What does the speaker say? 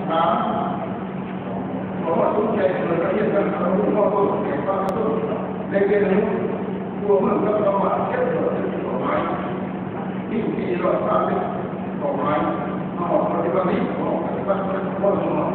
ສາມ ຂໍໃຫ້ສົນໃຈເປີດການຮຽນການສອນ ຮູ້ຄວາມເຂົ້າໃຈປະຊາຊົນ ແລະ ຮຽນຮູ້ທົ່ວເມືອງກັບຄຳວ່າ ເຈັດ ເປັນເປົ້າໝາຍ ທີ່ ທີ່ ຮ້ອຍສາມສິບ ເປົ້າໝາຍ ມາຮອດປັດຈຸບັນນີ້ ຂອງປະຕິບັດ ຂອງ